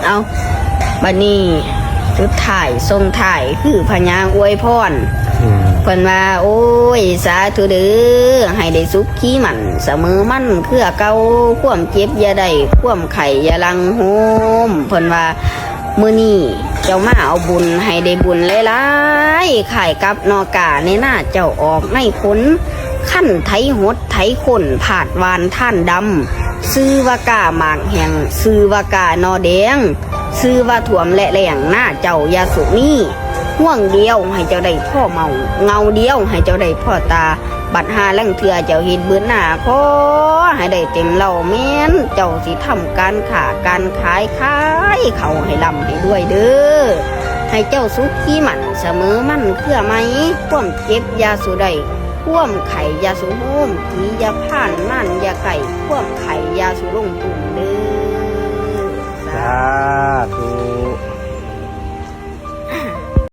ເອົາ ບັດນີ້ສຸດທ້າຍ ສົ່ງທ້າຍ ຄືພະຍາອວຍພອນ ອືມ ເພິ່ນວ່າ ໂອ້ຍ ສາທຸເດີ ໃຫ້ໄດ້ສຸກຄີໝັ້ນສະເໝີໝັ້ນເຄືອເກົ່າ ຄວາມເຈັບຢ່າໄດ້ ຄວາມໄຂ້ຢ່າຫຼັ່ງໂຮມ ເພິ່ນວ່າ ມື້ນີ້ເຈົ້າມາເອົາບຸນ ໃຫ້ໄດ້ບຸນຫຼາຍໆ ຄ້າຍກັບໜໍ່ກ້າໃນນາເຈົ້າອອກໃນຜົນ ຄັນໄຖຫົດໄຖຂົນ ພາດຫວ່ານທານດຳ ຊື່ວ່າກ້າໝາກແຫ້ງ ຊື່ວ່າກ້າໜໍ່ແດງ ຊື່ວ່າຖ້ວມແລະແລ້ງ ນາເຈົ້າຢ່າສຸມີ ງວງດຽວໃຫ້ເຈົ້າໄດ້ພໍເມົາ ເງົາດຽວໃຫ້ເຈົ້າໄດ້ພໍຕາ ບັດຫາລາງເທື່ອເຈົ້າເຮັດເບິດນາ ຂໍໃຫ້ໄດ້ເຕັມເຫຼົ່າ ແມ່ນເຈົ້າຊິທຳການຄ້າການຂາຍ ຂາຍເຂົ້າໃຫ້ລ່ຳໃຫ້ລວຍເດີ ໃຫ້ເຈົ້າສຸກຄີໝັ້ນສະເໝີໝັ້ນເຄືອໄມ້ ຄວາມເຈັບຢ່າສູ່ໄດ້ ຄວາມໄຂ້ຢ່າສູ່ໂຮມ ຜີຢ່າຜ່ານ ມານຢ່າໃກ້ ຄວາມໄຂ້ຢ່າສູ່ລົງຕຸ່ມເດີ.